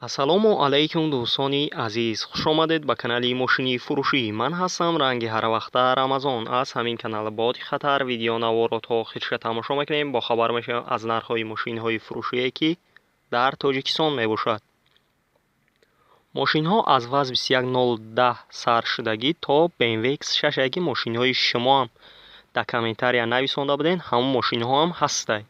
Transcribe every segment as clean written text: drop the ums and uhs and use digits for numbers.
Ассалому алайкум, дӯстони азиз, хуш омадед ба канали мошини фурӯшӣ. Ман ҳастам ранги ҳарвақта Рамазон. Аз ҳамин канал боди хатар видеонаворро то охирша тамошо мекунем, бохабар мешавем аз нархҳои мошинҳои фурӯшие, ки дар Тоҷикистон мебошад. Мошинҳо аз ВАЗ 21010 сар шудагӣ то BMW X6, ки мошинҳои шумоам дар комментария нависонда будем, ҳамон мошинҳоам ҳастай.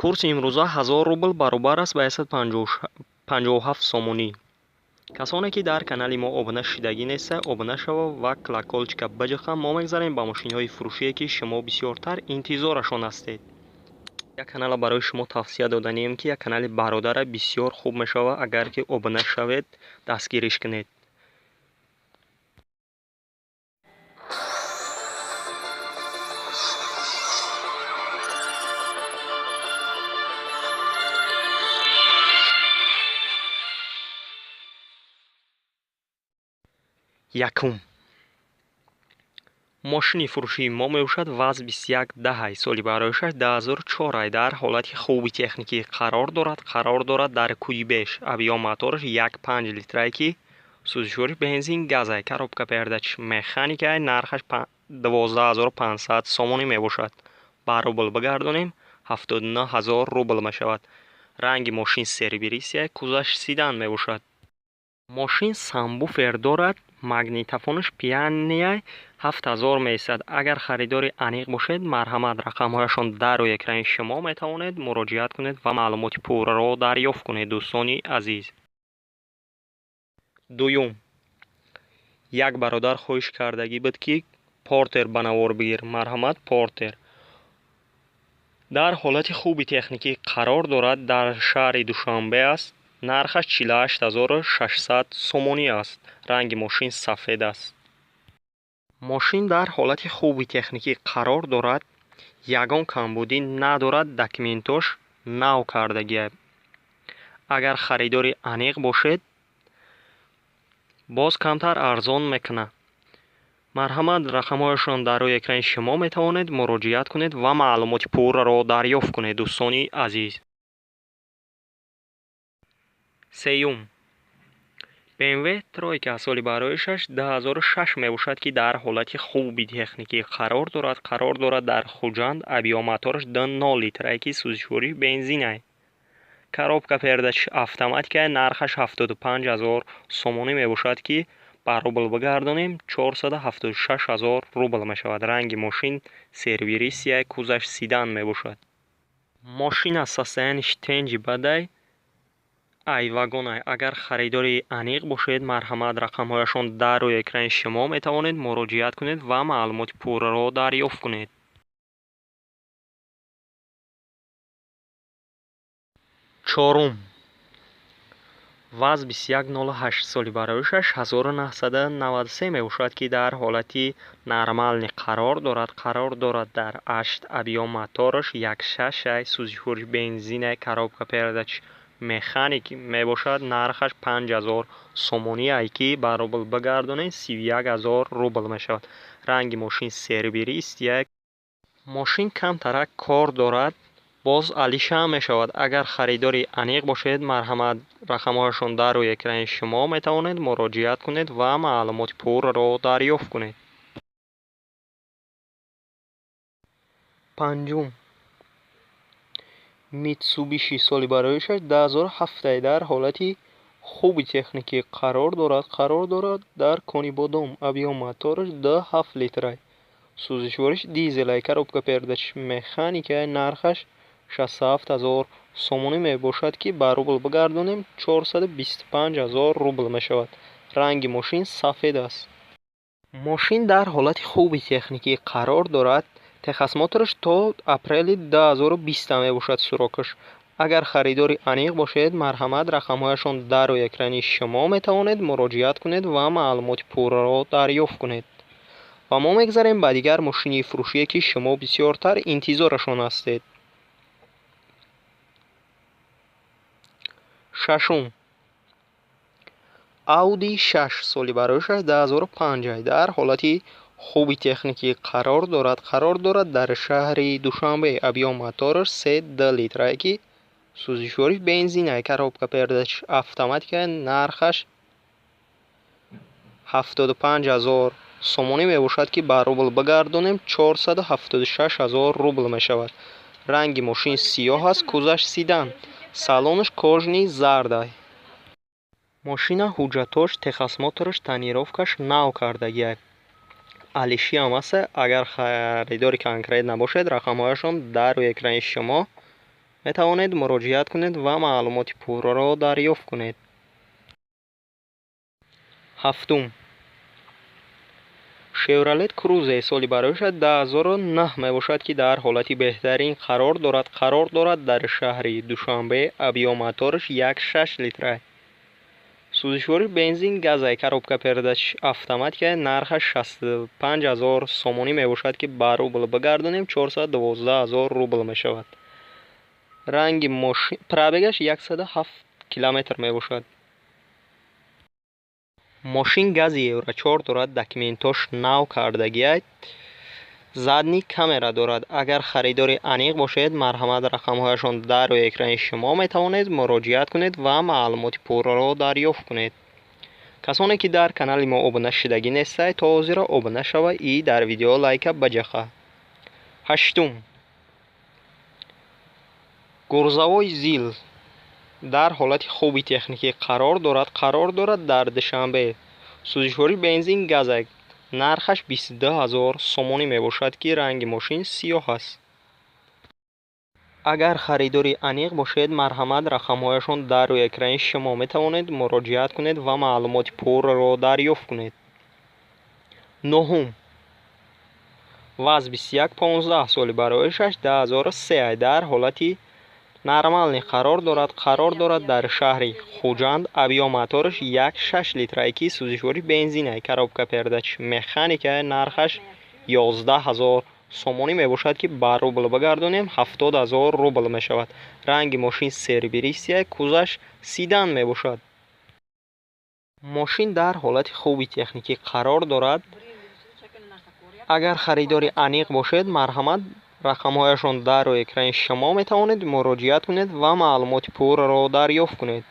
Курси имрӯза 1000 рубл баробар аст ба 157 сомонӣ. Касоне ки дар канали мо обуна шудагӣ неста, обуна шава ва колокольчика биҷиқа. Мо мегзарем ба мошинҳои фурӯшие, ки шумо бисёртар интизорашон ҳастед. Як канала барои шумо тавсия доданием, ки як канали бародара бисёр хуб мешавад, агар ки обуна шавед, дастгириш кунед. Якум мошини фурӯшии мо мебошад ВАЗ 2110, соли бароишаш 2004, дар ҳолати хуби техникӣ қарор дорад. Қарор дорад дар Куйбеш. Объём мотораш 1,5 литрае, ки сӯзишвориш бензин газай, коробка передач механикай, нархаш 12 500 сомонӣ мебошад. Ба рубл бигардонем, 79 000 рубл мешавад. Ранги мошин серебристый, кузоваш седан мебошад. Мошин сабвуфер дорад, магнитофонаш Пионер, 7000 меистад. Агар харидори аниқ бошед, марҳамат, рақамҳояшон дар рӯи экрани шумо, метавонед муроҷиат кунед ва маълумоти пурраро дарёфт кунед, дӯстони азиз. Дуюм, як бародар хоҳиш кардагӣ буд, ки Портер ба навор бигир. Марҳамат, Портер дар ҳолати хуби техникӣ қарор дорад, дар шаҳри Душанбе аст. Нархаш 48 600 сомонӣ аст. Ранги мошин сафед аст. Мошин дар ҳолати хуби техникӣ қарор дорад, ягон камбудӣ надорад, документош нав кардагия. Агар харидори аниқ бошед, боз камтар арзон мекунад. Марҳамат, рақамҳояшон дар рӯи экрани шумо, метавонед муроҷиат кунед ва маълумоти пурраро дарёфт кунед, дӯстони азиз. Сеюм, BMW тройка, соли бароишаш 2006 мебошад, ки дар ҳолати хуби техникӣ қарор дорад. Қарор дорад дар Хуҷанд. Объём мотораш 2,0 литрае, ки сӯзишвориш бензинай, коробка передач автоматикай, нархаш 75 000 сомонӣ мебошад, ки ба рубл бигардонем, 476 000 рубл мешавад. Ранги мошин серебристый, кузоваш седан мебошад. Мошина состоянияш тенҷи бадай, айвагонай. Агар харидори аниқ бошед, марҳамат, рақамҳояшон дар рӯи экрани шумо, метавонед муроҷиат кунед ва маълумоти пурраро дарёфт кунед. Чорум, ВАЗ 2108, соли бароишаш 1993 мебошад, ки дар ҳолати нормальный қарор дорад. Қарор дорад дар Ашт. Объём мотораш 1,6, сӯзишвориш бензинай, коробка передач механик мебошад. Нархаш 5000 сомоние, ки ба рубл бигардонем, 31 000 рубл мешавад. Ранги мошин серебристый. Мошин камтарак кор дорад, боз алишаам мешавад. Агар харидори аниқ бошед, марҳамат, рақамҳояшон дар рӯи экрани шумо, метавонед муроҷиат кунед ва маълумоти пурраро дарёфт кунед. Панҷум, Митсубиши, соли бароишаш 2007, дар ҳолати хуби техникӣ қарор дорад. Қарор дорад дар Конибодом. Объём мотораш 2,7 литрай, сӯзишвориш дизелай, коробка передач механикай, нархаш 67 000 сомонӣ мебошад, ки ба рубл бигардонем, 425 000 рубл мешавад. Ранги мошин сафед аст. Мошин дар ҳолати хуби техникӣ қарор дорад, техосмотраш то апрели 2020 мебошад срокаш. Агар харидори аниқ бошед, марҳамат, рақамҳояшон дар рӯи экрани шумо, метавонед муроҷиат кунед ва маълумоти пурраро дарёфт кунед. Ва мо мегзарем ба дигар мошини фурӯшие, ки шумо бисёртар интизорашон ҳастед. Шашум, Ауди 6, соли бароишаш 2005, дар ҳолати хуби техникӣ қарор дорад. Қарор дорад дар шаҳри Душанбе. Объём мотораш 3,2 литрае, ки Сӯзишвориш бензинай, коробка передач автоматика, нархаш 75 000 сомонӣ мебошад, ки ба рубл бигардонем 476 000 рубл мешавад. Ранги мошин сиёҳ аст, кузаш седан, салонаш кожаный зардай. Мошина ҳуҷҷатош, техосмотраш, тонировкаш нав кардагиай. Алишиам аст. Агар харидори конкрет набошед, рақамҳояшон дар рӯи экрани шумо, метавонед муроҷиат кунед ва маълумоти пурраро дарёфт кунед. Ҳафтум. Шевролет Крузе соли барояш 2009 мебошад, ки дар ҳолати беҳтарин қарор дорад. Қарор дорад дар шаҳри Душанбе, объём мотораш 1,6 литра. Сӯзишвори бензин газай, коробка передач автоматика, нархаш 65 000 сомонӣ мебошад, ки ба рубл бигардонем 412 000 рубл мешавад. Ранги мошин, пробегаш 107 километр мебошад. Мошин гази Евро 4 дорад, документош нав кардагиай, задний камера дорад. Агар харидори аниқ бошед, марҳамат, рақамҳояшон дар рӯи экрани шумо, метавонед муроҷиат кунед ва маълумоти пурраро дарёфт кунед. Касоне ки дар канали мо обуна шудагӣ нестед, то ҳозира обуна шава и дар видео лайка баҷаха. Ҳаштум. Грузовой ЗИЛ дар ҳолати хуби техникӣ қарор дорад. Қарор дорад дар Душанбе. Сӯзишворӣ бензин газак, нархаш 22 000 сомонӣ мебошад, ки ранги мошин сиёҳ аст. Агар харидори аниқ бошед, марҳамат, рақамҳояшон дар рӯи экрани шумо, метавонед муроҷиат кунед ва маълумоти пурраро дарёфт кунед. Нуҳум. ВАЗ 2115 соли барояшаш 2003 дар ҳолати нормальный қарор дорад. Қарор дорад дар шаҳри Хуҷанд, объём мотораш 1,6 литрае, ки сӯзишвори бензинай, коробка передач механика, нархаш 11 000 сомонӣ мебошад, ки ба рубл бигардонем 70 000 рубл мешавад. Ранги мошин серебристый, кузаш седан мебошад. Мошин дар ҳолати хуби техникӣ қарор дорад. Агар харидори аниқ бошед, марҳамат, рақамҳояшон дар рӯи экрани шумо, метавонед муроҷиат кунед ва маълумоти пурраро дарёфт кунед.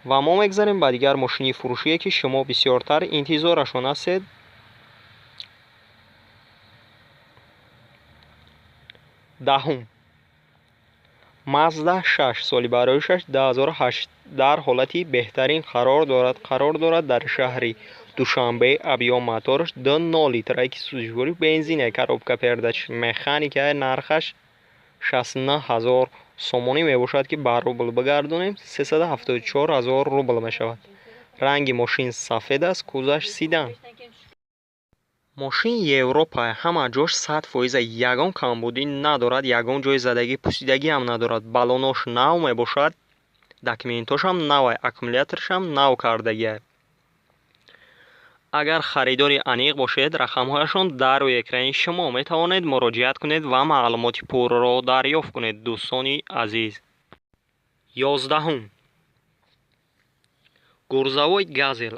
Ва мо мегзарем ба дигар мошини фурӯшие, ки шумо бисёртар интизорашон ҳастед. Даҳум. Мазда 6 соли барояшаш 2008 дар ҳолати беҳтарин қарор дорад. Қарор дорад дар шаҳри Душанбе, объём мотораш 2,0 литрае, ки сӯзишвори бензине, коробка передач механика, нархаш 69 000 сомонӣ мебошад, ки ба рубл бигардонем 374 000 рубл мешавад. Ранги мошин сафед аст, кузаш седан. Мошин Европа, ҳама ҷош 100%, ягон камбудӣ надорад, ягон ҷои задагӣ пусидагиам надорад. Баллонош нав мебошад, документошам навай, аккумуляторшам нав кардагиай. Агар харидори аниқ бошед, рақамҳояшон дар рӯи экрани шумо, метавонед муроҷиат кунед ва маълумоти пурраро дарёфт кунед, дӯстони азиз. 11-ум. Грузовой Газел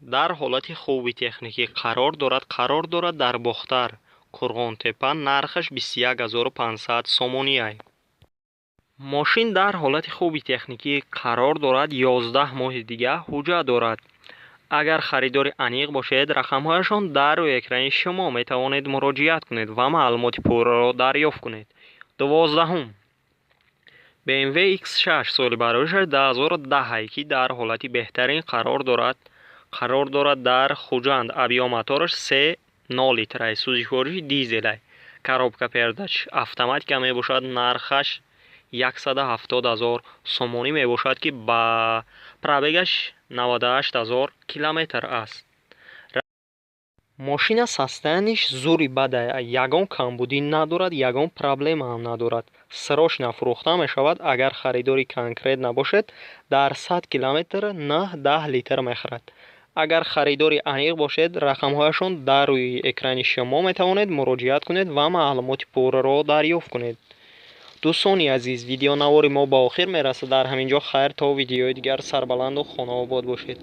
дар ҳолати хуби техникӣ қарор дорад. Қарор дорад дар Бохтар, Қурғонтеппа, нархаш 21 500 сомониай. Мошин дар ҳолати хуби техникӣ қарор дорад, 11 моҳи дига ҳуҷҷат дорад. Агар харидори аниқ бошед, рақамҳояшон дар рӯи экрани шумо, метавонед муроҷиат кунед ва маълумоти пурраро дарёфт кунед. 12-ум. BMW X6 соли барояшаш 2010, ки дар ҳолати беҳтарин қарор дорад. Қарор дорад дар Хуҷанд, объём мотораш 3,0 литрай, сӯзишвориши дизелай, коробка передач автоматика мебошад, нархаш 170 000 сомонӣ мебошад, ки ба пробегаш 98 000 километр аст. Мошина состояниеш зури бадая, ягон камбудӣ надорад, ягон проблемаам надорад. Срочно фурӯхта мешавад. Агар харидори конкрет набошед, дар 100 километр 9-10 литр мехӯрад. Агар харидори аниқ бошед, рақамҳояшон дар рӯи экрани шумо, метавонед муроҷиат кунед ва маълумоти пурраро дарёфт кунед. Дӯстони азиз, видеонавори мо ба охир мерасад. Дар ҳамин ҷо хайр, то видеои дигар, сарбаланду хонаобод бошед.